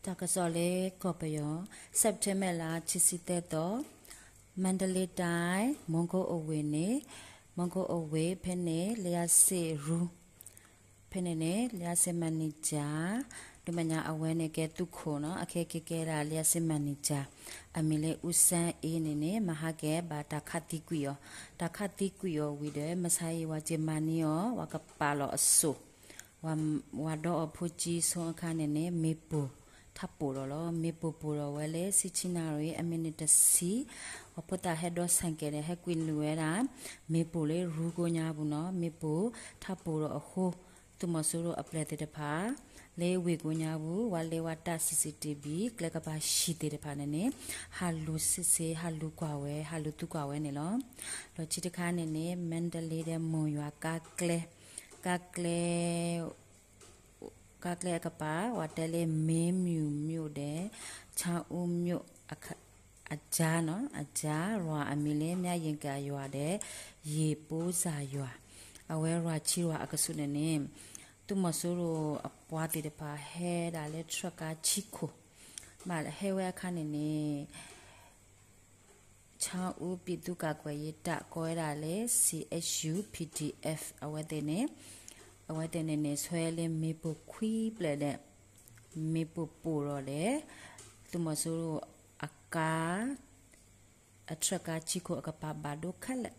တၢ်ကစီၣ်လၢကီၢ်ပယီၤ, September လါ ခံဆံသၢသီ, မန္တလေးတိုင်း, မွန်ကိုအဝ့ၢ်န့ၣ်, မွန်ကိုအဝ့ၢ် ဖဲန့ၣ် လျှပ်စစ်ရူ, ဖဲန့ၣ်န့ၣ် လျှပ်စစ်မန်နေဂျာ, ဒ်မညါအဝဲန့ၣ်ကဲသုးခိၣ်နီၤ, အခဲကဲကဲဒၣ် လျှပ်စစ်မန်နေဂျာ, အမံၤလၢ ဦးဆန်းအေး န့ၣ်န့ၣ် မဟါကဲဘၣ်တၢ်ခးသံကွံာ်အီၤ, တၢ်ခးသံကွံာ်အီၤဝံၤဒီး မဆါအံၤ ဝဲက့ၤမၤန့ၢ်အီၤ, ဝဲကပာ်လီၤအစိၣ် ဝၤဒီးအဖိကၠံဆိအခါန့ၣ်န့ၣ် မ့ၣ်ပိၢ်ထးပိၢ်ဒီးလီၤ. မ့ၣ်ပိၢ်ပိၢ်ဒီးဝဲလၢ ဆံဆံနၣ်ရံၣ် အမံးနံးတဆံ, အဖိသၣ်ဟဲဒိးဆၣ်ကဲဒီး ဟဲကွံာ်နုာ်ဝဲဒၣ် မ့ၣ်ပိၢ်လၢရူကိညါပူၤနီၤ, မ့ၣ်ပိၢ်ထးပိၢ်ဒီးအဃိ, သုးမီၤစိရိၤအပျဲၢ်သ့ၣ်တဖၣ် လၢဝ့ၢ်ကိညါပူၤ ဝဲလၢဝဲတၢ် CCTV ကျဲကပၤဟံၣ်သ့ၣ်တဖၣ်န့ၣ်န့ၣ် ဟးလူၤစ့စ့ ဟးလူၤကွၢ်ဝဲ ဟးလူၤသံကွၢ်ဝဲန့ၣ်လီၤ. လီၤခံတခါန့ၣ်န့ၣ် မန္တလေးဒီး မုံရွာ ကါကျဲ, ကါကျဲ, ကါကျဲအကပၤ ဝဲတဲလၢ မင်းမြူမြို့ဒီး ချောင်းဦးမြို့ အက အကြားနီၤ, အကြား ရွာအမံၤလၢ မြယင်္ကာရွာဒီး ရေပိုးစံရွာ, အဝဲရွာခံရွာအကဆူးန့ၣ်န့ၣ် သုးမီၤစိရိၤအပှၤသ့ၣ်တဖၣ်ဟဲဒၣ်လၢ ထြၢၣ်ကါဆံခိၣ်, ဘၣ်ဟဲဝဲအခါန့ၣ်န့ၣ် ချောင်းဦးပြည်သူ့ကာကွယ်ရေးတပ် ကိးဝဲဒၣ်လၢ CSU PDF အဝဲသ့ၣ်န့ၣ်, အဝဲသ့ၣ်န့ၣ်န့ၣ် ဆွဲလၢမ့ၣ်ပိၢ်ခွံဖျၢၣ်ဒီး မ့ၣ်ပိၢ်ပိၢ်ဒီးဒီး သုးမီၤစိရိၤအကါ အထြၢၣ်ကါဆံခိၣ်အကပၤဘၣ်ဒိခဲလၢာ်,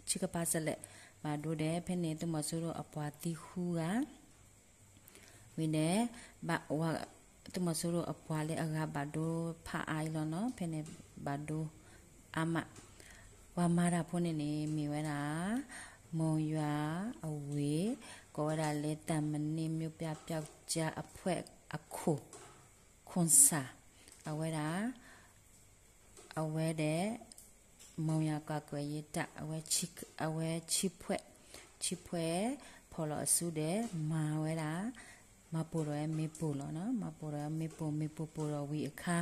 ဆံကပၤစလဲာ် ဘၣ်ဒိဒီး ဖဲန့ၣ် သုးမီၤစိရိၤအပှၤသံဃုဂၤ ဝံၤဒီး သုးမီၤစိရိၤအပှၤလၢအဂၤဘၣ်ဒိဖးအါအံၤလီၤနီၤ, ဖဲန့ၣ်ဘၣ်ဒိအါမး, ပှၤမၤတၢ်ဖိန့ၣ်န့ၣ် မ့ၢ်ဝဲဒၣ် မုံရွာအဝ့ၢ် ကိးဝဲဒၣ်လၢ သံမဏိမြို့ပြပျောက်ကျားအဖွဲ့အခိၣ် ခွန်ဆာ အဝဲဒၣ် အဝဲဒီး မုံရွာကာကွယ်ရေးတပ် အဝဲ အဝဲဆံဖှဲး, ဆံဖှဲး ဖီၣ်လီၤအစုဒီး မၤဝဲဒၣ် မၤပိၢ်ဒီးဝဲမ့ၣ်ပိၢ်လီၤနီၤ, မၤပိၢ်ဒီးဝဲမ့ၣ်ပိၢ်, မ့ၣ်ပိၢ်ပိၢ်ဒီးဝံၤအခါ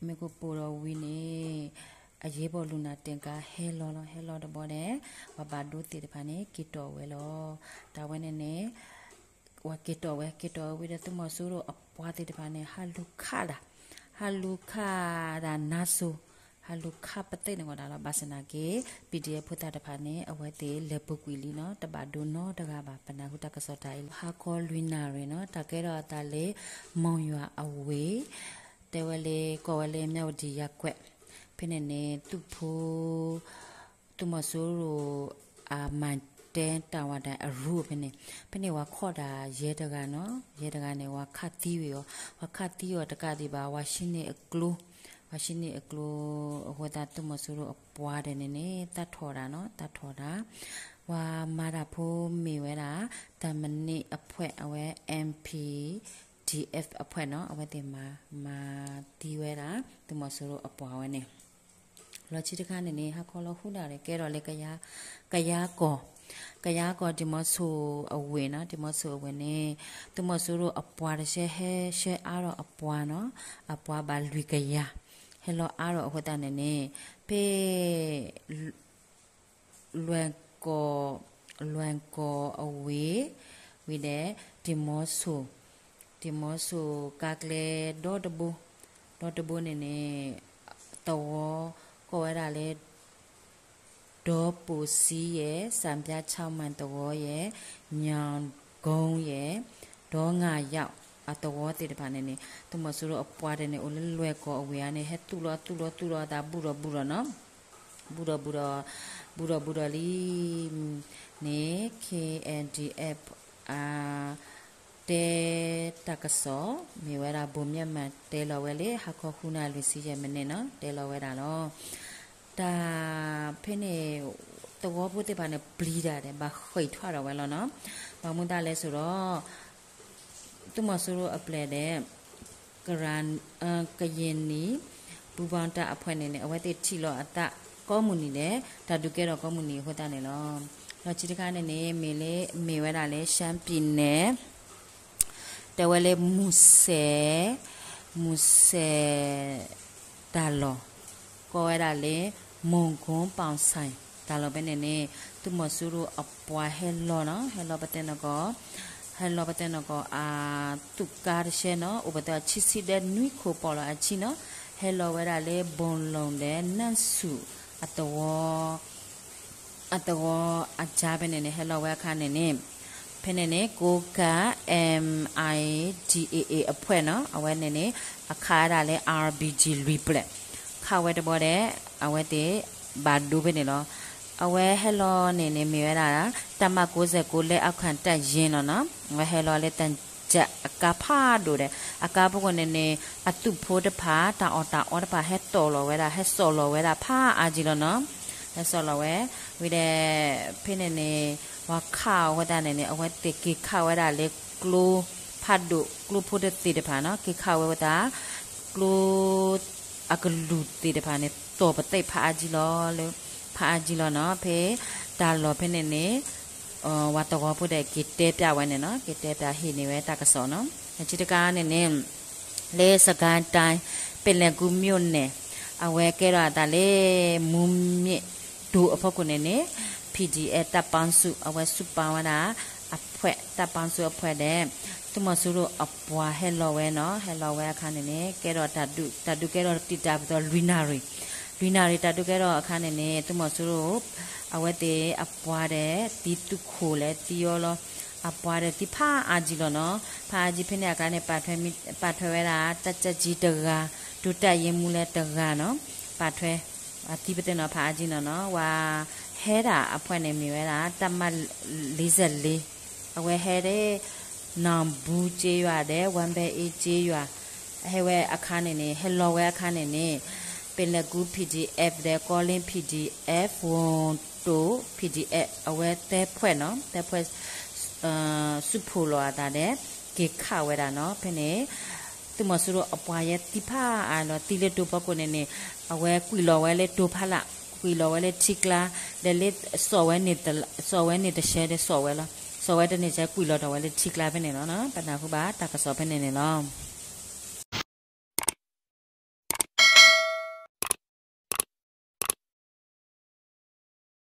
မ့ၣ်ပိၢ်ပိၢ်ဒီးဝံၤန့ၣ် အရေးပေါ်လူနာတင်ကားဟဲလီၤလီၤ, ဟဲလီၤတဘျီဒီး ပှၤဘၣ်ဒိသ့ၣ်တဖၣ်န့ၣ် က့ၤတီၢ်ဝဲလီၤ. တၢ်ဝဲန့ၣ်န့ၣ် ပှၤက့ၤတီၢ်ဝဲ, က့ၤတီၢ်ဝဲဝံၤဒီး သုးမီၤစိရိၤအပှၤသ့ၣ်တဖၣ်န့ၣ် ဟးလူၤခးဒၣ်, ဟးလူၤခးဒၣ်နါစိၤ, ဟးလူၤခးပသ့ၣ်န့ၣ်ကီးဒၣ်လီၤ. ဘၣ်ဆၣ်သနာ်က့ PDF ဖိသၣ်တဖၣ်န့ၣ် အဝဲသ့ၣ်လဲၤပူၤကွံာ်လံနီၤ, တဘၣ်ဒိနီတဂၤဘၣ်. ပနၢ်ဟူတၢ်ကစီၣ်တၢ်အံၤလီၤ. ဟါခီလွံၢ်နၣ်ရံၣ်နီၤ, တၢ်ကဲထီၣ်အသးလၢ မုံရွာအဝ့ၢ်, တဲဝဲလၢ ကိးဝဲလၢ မြဝတီရပ်ကွက်, ဖဲန့ၣ်န့ၣ် သုးဖိ သုးမီၤစိရိၤအမၤတဲတၢ်ဝဲဒၣ်အရူဖဲန့ၣ်, ဖဲန့ၣ်ပှၤခီၣ်ဒၣ်ယဲၢ်တဂၤနီၤ, ယဲၢ်တဂၤန့ၣ် ပှၤခးသံဝံၤအီၤ, ပှၤခးသံအီၤတကးဒံးဘၣ် ပှၤဆံန့ၢ်အကျိ, ပှၤဆံန့ၢ်အကျိ အဃိသတး သုးမီၤစိရိၤအပှၤဒဲးန့ၣ်န့ၣ် သးထီၣ်ဒၣ်နီၤ, သးထီၣ်ဒၣ်, ပှၤမၤတၢ်ဖိမ့ၢ်ဝဲဒၣ် သံမဏိအဖွဲ့ အဝဲ MPDF အဖွဲ့နီၤ, အဝဲသ့ၣ်မၤ, မၤသံဝဲဒၣ် သုးမီၤစိရိၤအပှၤဝဲန့ၣ် လီၤခံတခါန့ၣ်န့ၣ် ဟါခီလီၤဃုနၣ်ရံၣ် ကဲထီၣ်လၢ ကယၤကီၢ်, ကယၤကီၢ် ဒံမီဆိၣ်အဝ့ၢ်နီၤ, ဒံမီဆိၣ်အဝ့ၢ်န့ၣ် သုးမီၤစိရိၤအပှၤတဆှဲဟဲဆှၢအါထီၣ်အပှၤနီၤ, အပှၤဘၣ်လွံၢ်ကယၤ ဟဲလီၤအါထီၣ်အဃိသတးန့ၣ်န့ၣ် ဖဲ လွဲၢ်ကီၢ်, လွဲၢ်ကီၢ်အဝ့ၢ်, ဝံၤဒီး ဒံမီဆိၣ်, ဒံမီဆိၣ်ကါကျဲဒီတဘိ, ဒီတဘိန့ၣ်န့ၣ် သဝီ ကိးဝဲဒၣ်လၢ ဒီပိၢ်စံယဲၢ်, စၣ်ပၠါဆီမၢ်သဝီယဲၢ်, ညောင်ကုန်းယဲၢ်, ဒီငါယီၣ် အသဝီသ့ၣ်တဖၣ်န့ၣ်န့ၣ် သုးမီၤစိရိၤအပှၤဒဲးန့ၣ် အိၣ်လၢလွဲၢ်ကီၢ်အဝ့ၢ်ဧါန့ၣ် ဟဲသူၣ်လီၤသူၣ်လီၤသူၣ်လီၤအသး ဘူးဒီးဘူးဒီးနီၤ ဘူးဒီးဘူးဒီး, ဘူးဒီးဘူးဒီးလံ န့ၣ် KNDF အ တဲတၢ်ကစီၣ် မ့ၢ်ဝဲဒၣ် ဘိၣ်မျၢၢ်မၢ် တဲလီၤဝဲလၢ ဟါခီဃုနၣ်ရံၣ်လွံၢ်ဆံယဲၢ်မံးနံးနီၤ တဲလီၤဝဲဒၣ်လီၤ. တၢ်ဖဲန့ၣ် သဝီဖိသ့ၣ်တဖၣ်န့ၣ် ပျံၤတၢ်ဒီး ဘၣ်ဃ့ၢ်ထွဲဒီးဝဲလီၤနီၤ. ဘၣ်မနုၤအဃိလဲၣ်ဆိုတော့ သုးမီၤစိရိၤအပျဲၢ်ဒီး ကရၣ်, ကရင်နီ ပူးပေါင်းတပ် အဖွဲ့ န့ၣ်န့ၣ် အဝဲသ့ၣ်ထံၣ်လီၤအသးကိးမုၢ်နံၤဒီး တၢ်ဒုးကဲထီၣ်ကိးမုၢ်နံၤအဃိသတးန့ၣ်လီၤ. လီၢ်ခံတခါန့ၣ်န့ၣ် မ့ၢ်လၢ မ့ၢ်ဝဲဒၣ်လၢ ရှမ်းပြည်နယ် တဲဝဲလၢ မူစဲ, မူစဲ တၢ်လီၢ် ကိးဝဲဒၣ်လၢ မုံဂုံပေါင်ဆိုင် တၢ်လီၢ်ဖဲန့ၣ်န့ၣ် သုးမီၤစိရိၤအပှၤဟဲလီၤနီၤ ဟဲလီၤပတဲနီၢ်ကီၢ် ဟဲလီၤပတဲနီၢ်ကီၢ်အသူၣ်ကါတဆှဲနီၤ အိၣ်ပတဲအဆံဆံဒဲနွံခိၣ်ပီၣ်လီၤအဆံနီၤ ဟဲလီၤဝဲဒၣ်လၢ ဘိၣ်လူၣ်ဒီးနၢၣ်ဆူၣ်အသဝီ အသဝီအကၢ်ဖဲန့ၣ်န့ၣ် ဟဲလီၤဝဲအခါန့ၣ်န့ၣ် ဖဲန့ၣ်န့ၣ် ကိကၣ် M I D A A အဖွဲ့နီၤ အဝဲန့ၣ်န့ၣ် အခးဝဲဒၣ်လၢ R B G လွံၢ်ပျဲၢ် ခးဝဲတဘျီဒီး အဝဲသ့ၣ်ဘၣ်ဒိဖဲန့ၣ်လီၤ. အဝဲဟဲလီၤန့ၣ်န့ၣ် မ့ၢ်ဝဲဒၣ် တပ်မကိုးဆယ့်ကိုး လက်အောက်ခံတပ်ရင်းလီၤနီၤ အဝဲဟဲလီၤလၢ တၢ်ကၢ်အကါဖးဒိၣ်ဒီး အကါဖီခိၣ်န့ၣ်န့ၣ် အသုးဖိတဖၣ် တၢ်အီၣ်တၢ်အီတဖၣ် ဟဲတီၣ်လီၤဝဲဒၣ် ဟဲစိာ်လီၤဝဲဒၣ်ဖးအါကံလီၤနီၤ ဟဲစိာ်လီၤဝဲ ဝံၤဒီး ဖဲန့ၣ်န့ၣ် ပှၤခးအီၤဝဲသတးန့ၣ်န့ၣ် အဝဲသ့ၣ်က့ၤခးဝဲဒၣ်လၢကျိဖးဒိၣ် ကျိဖိတသ့ၣ်တဖၣ်နီၤ က့ၤခးဝဲဝဲသတး ကျိ အကလုၢ်သ့ၣ်တဖၣ်န့ၣ် တီၢ်ပသ့ၣ်ဖးအါကံလီၤလၢ ဖးအါကံလီၤနီၤ ဖဲတၢ်လီၢ်ဖဲန့ၣ်န့ၣ် ဝၤသဝီဖိဒီးက့ၤတဲပၠးဝဲန့ၣ်နီၤ က့ၤတဲပၠးဟ့ၣ်န့ၢ်ဝဲတၢ်ကစီၣ်နီၤ ခံတခါန့ၣ်န့ၣ် လၢ စစ်ကိုင်းတိုင်း ပင်လယ်ကူးမြို့နယ် အဝဲကဲထီၣ်အသးလၢ မူးမြစ်တူအဖီခိၣ်န့ၣ်န့ၣ် P D F တပ်ပေါင်းစု အဝဲစုပေါင်းဝဲဒၣ် အဖွဲ့ တပ်ပေါင်းစု အဖွဲ့ ဒီး သုးမီၤစိရိၤအပှၤဟဲလီၤဝဲနီၤ ဟဲလီၤဝဲအခါန့ၣ်န့ၣ် ကဲထီၣ်တၢ်ဒုး တၢ်ဒုးကဲထီၣ်တံာ်တာ်ပသီ လွံၢ်နၣ်ရံၣ် လွံၢ်နၣ်ရံၣ် တၢ်ဒုးကဲထီၣ်အခါန့ၣ်န့ၣ် သုးမီၤစိရိၤ အဝဲသ့ၣ်အပှၤဒီး သံသူခိၣ်လဲၤသံအီၤလီၤ အပှၤဒီးသံဖးအါကံလီၤနီၤ ဖးအါကံဖဲန့ၣ်အကျါန့ၣ် ပာ်ထွဲဝဲဒၣ် တပ်ကြပ်ကြီးတဂၤ ဒုတပ်ရင်းမှူးလၢတဂၤနီၤ ပာ်ထွဲ အသံပသ့ၣ်နီၤ ဖးအါကံနီၤနီၤ ဝၤဟဲဒၣ်အဖွဲ့န့ၣ်မ့ၢ်ဝဲဒၣ် တပ်မ လေးဆယ့်လေး အဝဲဟဲဒီး နောင်ဘူးကျေးရွာဒီး ဝမ်းဘဲအေးကျေးရွာ ဟဲဝဲအခါန့ၣ်န့ၣ် ဟဲလီၤဝဲအခါန့ၣ်န့ၣ် ပင်လယ်ကူး P D F ဒီး ကောလင်း P D F ဝူၤတိၣ် P D F အဝဲသၢဖှဲၣ်နီၤ သၢဖှဲၣ် စုဖှိၣ်လီၤအသးဒီး က့ၤခးဝဲဒၣ်နီၤ ဖဲန့ၣ် သုးမီၤစိရိၤအပှၤယဲသံဖးအါလီၤ သံလၢတိၤဖီခိၣ်န့ၣ်န့ၣ် အဝဲကွံာ်လီၤဝဲလၢတိၤဖးလၢ် ကွံာ်လီၤဝဲလၢထံကျါ ဒီးလၢ စိာ်ဝဲန့ၣ်တဆဲဒီးစိာ်ဝဲလီၤ စိာ်ဝဲတန့ၢ်ဆဲကွံာ်လီၤထီၣ်ဝဲလၢထံကျါဖဲန့ၣ်လီၤ ပနၢ်ဟူဘၣ်တၢ်ကစီၣ်ဖဲန့ၣ်န့ၣ်လီၤ